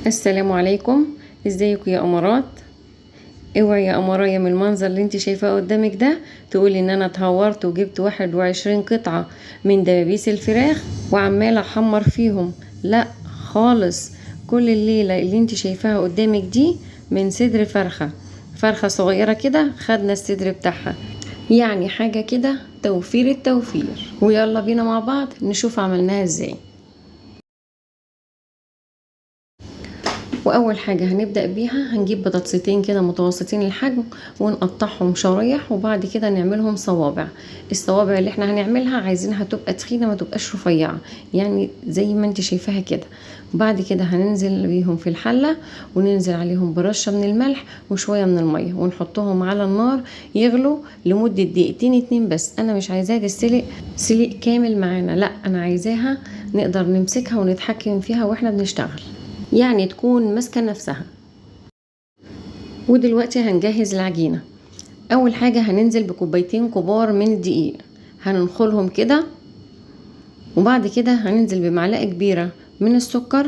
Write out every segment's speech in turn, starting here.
السلام عليكم. ازيكم يا امارات؟ اوعي يا امرايا من المنظر اللي انت شايفاه قدامك ده تقولي ان انا اتهورت وجبت 21 قطعة من دبابيس الفراخ وعمالة احمر فيهم. لا خالص، كل الليلة اللي انت شايفاها قدامك دي من صدر فرخة صغيرة كده، خدنا الصدر بتاعها، يعني حاجة كده توفير التوفير. ويلا بينا مع بعض نشوف عملناها ازاي. واول حاجة هنبدأ بيها هنجيب بطاطستين كده متوسطين الحجم ونقطعهم شرايح، وبعد كده نعملهم صوابع. الصوابع اللي احنا هنعملها عايزينها تبقى تخينة ما تبقاش رفيعة، يعني زي ما انت شايفاها كده. وبعد كده هننزل بيهم في الحلة وننزل عليهم برشة من الملح وشوية من المية، ونحطهم على النار يغلوا لمدة دقيقتين اتنين بس. انا مش عايزاها تتسلق سليق كامل معانا، لا انا عايزاها نقدر نمسكها ونتحكم فيها واحنا بنشتغل، يعني تكون ماسكة نفسها. ودلوقتي هنجهز العجينة. اول حاجة هننزل بكوبايتين كبار من الدقيق، هننخلهم كده، وبعد كده هننزل بمعلقة كبيرة من السكر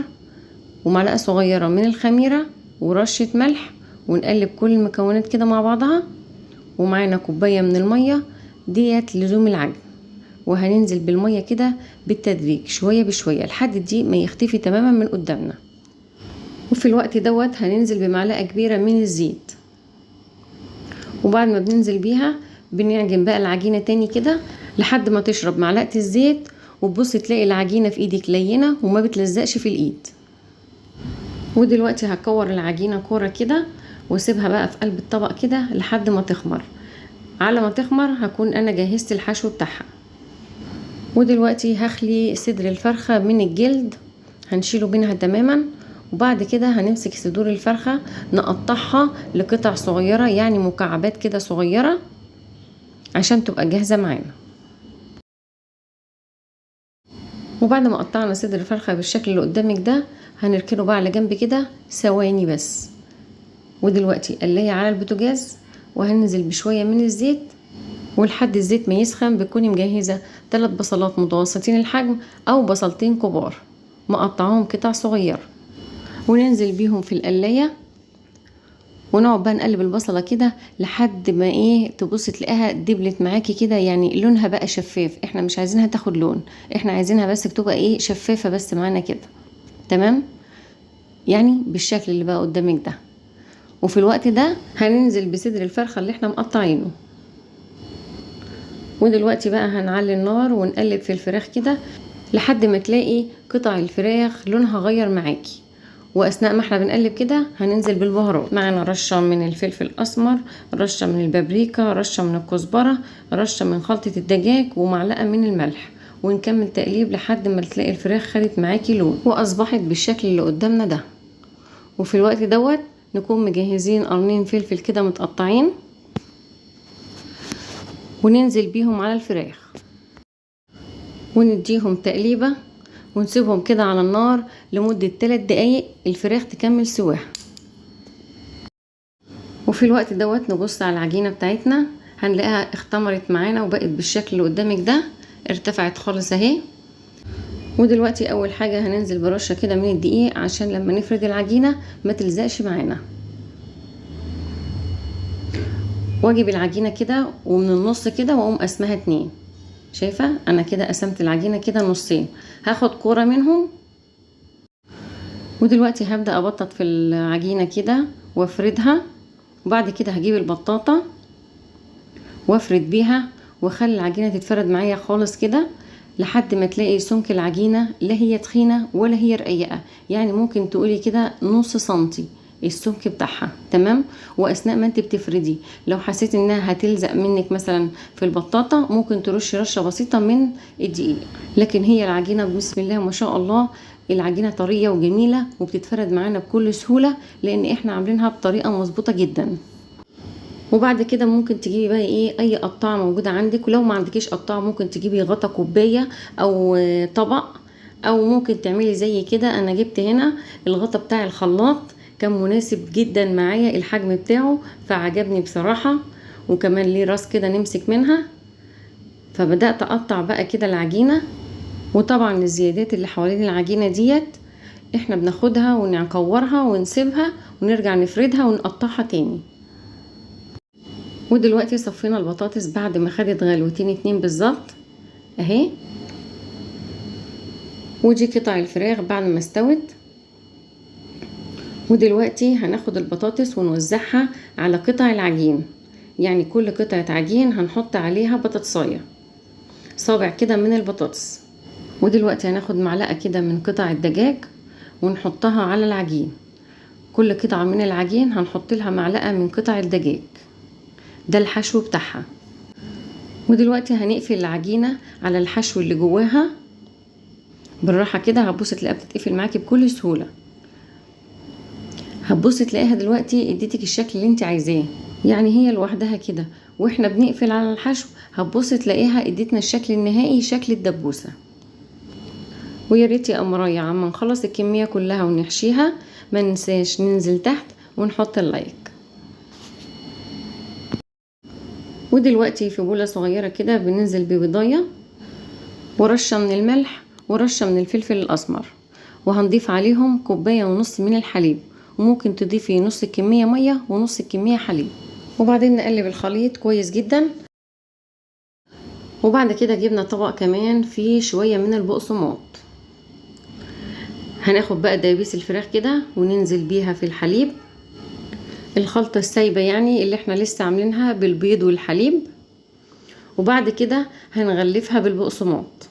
ومعلقة صغيرة من الخميرة ورشة ملح، ونقلب كل المكونات كده مع بعضها. ومعانا كوباية من المية ديت لزوم العجن، وهننزل بالمية كده بالتدريج شوية بشوية لحد الدقيق ما يختفي تماما من قدامنا. وفي الوقت دوت هننزل بمعلقة كبيرة من الزيت، وبعد ما بننزل بيها بنعجن بقى العجينة تاني كده لحد ما تشرب معلقة الزيت، وتبصي تلاقي العجينة في ايدك لينة وما بتلزقش في الايد. ودلوقتي هكور العجينة كورة كده واسيبها بقى في قلب الطبق كده لحد ما تخمر. على ما تخمر هكون انا جهزت الحشو بتاعها. ودلوقتي هخلي صدر الفرخة من الجلد، هنشيله منها تماما، وبعد كده هنمسك صدور الفرخة نقطعها لقطع صغيرة، يعني مكعبات كده صغيرة عشان تبقى جاهزة معانا. وبعد ما قطعنا صدر الفرخة بالشكل اللي قدامك ده هنركنه بقى على جنب كده ثواني بس. ودلوقتي قلاية على البوتاجاز، وهننزل بشوية من الزيت، ولحد الزيت ما يسخن بتكوني مجهزة 3 بصلات متوسطين الحجم او بصلتين كبار مقطعاهم قطع صغيرة، وننزل بيهم في القلاية، ونقعد بقى نقلب البصلة كده لحد ما تبص تلاقيها دبلت معاكي كده، يعني لونها بقى شفاف. احنا مش عايزينها تاخد لون، احنا عايزينها بس تبقى شفافة بس معانا كده، تمام؟ يعني بالشكل اللي بقى قدامك ده. وفي الوقت ده هننزل بصدر الفرخة اللي احنا مقطعينه. ودلوقتي بقى هنعلي النار ونقلب في الفراخ كده لحد ما تلاقي قطع الفراخ لونها غير معاكي. واثناء ما احنا بنقلب كده هننزل بالبهارات، معانا رشه من الفلفل الاسمر، رشه من البابريكا، رشه من الكزبره، رشه من خلطه الدجاج، ومعلقه من الملح، ونكمل تقليب لحد ما تلاقي الفراخ خدت معاكي لون واصبحت بالشكل اللي قدامنا ده. وفي الوقت دوت نكون مجهزين قرنين فلفل كده متقطعين، وننزل بيهم على الفراخ ونديهم تقليبه، ونسيبهم كده على النار لمدة 3 دقايق الفراخ تكمل سواها. وفي الوقت دوت نبص على العجينة بتاعتنا، هنلاقيها اختمرت معانا وبقت بالشكل اللي قدامك ده، ارتفعت خالص اهي. ودلوقتي اول حاجة هننزل برشة كده من الدقيق عشان لما نفرد العجينة ما تلزقش معانا. واجيب العجينة كده ومن النص كده واقوم قسمها 2، شايفة انا كده قسمت العجينة كده نصين، هاخد كورة منهم. ودلوقتي هبدأ ابطط في العجينة كده وافردها، وبعد كده هجيب البطاطا وافرد بيها واخلي العجينة تتفرد معايا خالص كده لحد ما تلاقي سمك العجينة لا هي تخينة ولا هي رقيقة، يعني ممكن تقولي كده نص سنتي السمك بتاعها، تمام؟ واثناء ما انت بتفردي لو حسيتي انها هتلزق منك مثلا في البطاطا ممكن ترشي رشه بسيطه من الدقيق، لكن هي العجينه بسم الله ما شاء الله العجينه طريه وجميله وبتتفرد معانا بكل سهوله لان احنا عاملينها بطريقه مظبوطه جدا. وبعد كده ممكن تجيبي بقى اي قطاعه موجوده عندك، ولو ما عندكيش قطاعه ممكن تجيبي غطا كوبايه او طبق، او ممكن تعملي زي كده. انا جبت هنا الغطا بتاع الخلاط، كان مناسب جدا معايا الحجم بتاعه فعجبني بصراحة، وكمان ليه راس كده نمسك منها. فبدأت اقطع بقى كده العجينة، وطبعا الزيادات اللي حوالين العجينة ديت احنا بناخدها ونكورها ونسيبها ونرجع نفردها ونقطعها تاني. ودلوقتي صفينا البطاطس بعد ما خدت غلوتين 2 بالظبط اهي. ودي قطع الفراخ بعد ما استوت. ودلوقتي هناخد البطاطس ونوزعها على قطع العجين، يعني كل قطعة عجين هنحط عليها بطاطساية، صابع كده من البطاطس. ودلوقتي هناخد معلقة كده من قطع الدجاج ونحطها على العجين، كل قطعة من العجين هنحط لها معلقة من قطع الدجاج، ده الحشو بتاعها. ودلوقتي هنقفل العجينة على الحشو اللي جواها بالراحة كده، هتبصي تلاقيها بتتقفل معاكي بكل سهولة. هتبصي تلاقيها دلوقتي اديتك الشكل اللي انت عايزاه، يعني هي لوحدها كده واحنا بنقفل على الحشو هتبصي تلاقيها اديتنا الشكل النهائي، شكل الدبوسة. ويا ريت يا قمرايه عما نخلص الكمية كلها ونحشيها ما ننساش ننزل تحت ونحط اللايك. ودلوقتي في بولة صغيرة كده بننزل ببيضاية ورشة من الملح ورشة من الفلفل الأسمر، وهنضيف عليهم 1.5 كوباية من الحليب، وممكن تضيفي نص الكمية مية ونص الكمية حليب. وبعدين نقلب الخليط كويس جدا. وبعد كده جبنا طبق كمان فيه شوية من البقسماط، هناخد بقى دبابيس الفراخ كده وننزل بيها في الحليب، الخلطة السايبة يعني اللي احنا لسه عاملينها بالبيض والحليب. وبعد كده هنغلفها بالبقسماط،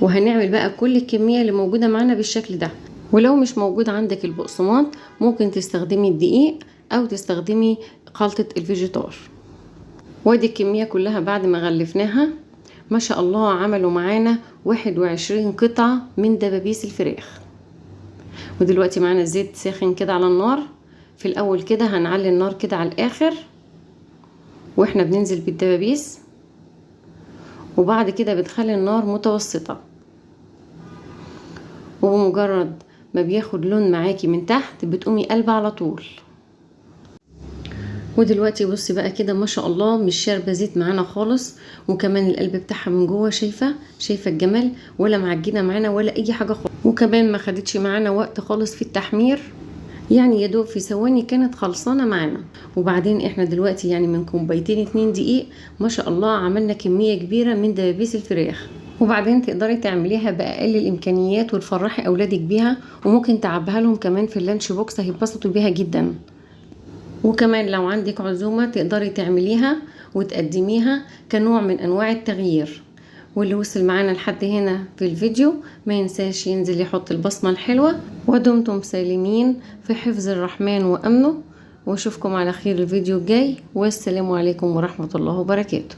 وهنعمل بقى كل الكمية اللي موجودة معانا بالشكل ده. ولو مش موجود عندك البقسماط ممكن تستخدمي الدقيق او تستخدمي خلطة الفيجيتار. وادي الكمية كلها بعد ما غلفناها ما شاء الله عملوا معانا 21 قطعة من دبابيس الفراخ. ودلوقتي معانا الزيت ساخن كده على النار، في الاول كده هنعلي النار كده على الاخر واحنا بننزل بالدبابيس، وبعد كده بتخلي النار متوسطة، وبمجرد ما بياخد لون معاكي من تحت بتقومي قلبه على طول. ودلوقتي بصي بقى كده ما شاء الله مش شاربه زيت معانا خالص، وكمان القلب بتاعها من جوه شايفه الجمال، ولا معجنه معانا ولا اي حاجه خالص، وكمان ما خدتش معانا وقت خالص في التحمير، يعني يا دوب في ثواني كانت خلصانه معانا. وبعدين احنا دلوقتي يعني من 2 كوباية دقيق ما شاء الله عملنا كميه كبيره من دبابيس الفراخ. وبعدين تقدري تعمليها باقل الامكانيات وتفرحي اولادك بيها، وممكن تعبها لهم كمان في ال lunch box هيتبسطوا بيها جدا. وكمان لو عندك عزومة تقدري تعمليها وتقدميها كنوع من انواع التغيير. واللي وصل معانا لحد هنا في الفيديو ما ينساش ينزل يحط البصمة الحلوة، ودمتم سالمين في حفظ الرحمن وأمنه، واشوفكم على خير الفيديو الجاي، والسلام عليكم ورحمة الله وبركاته.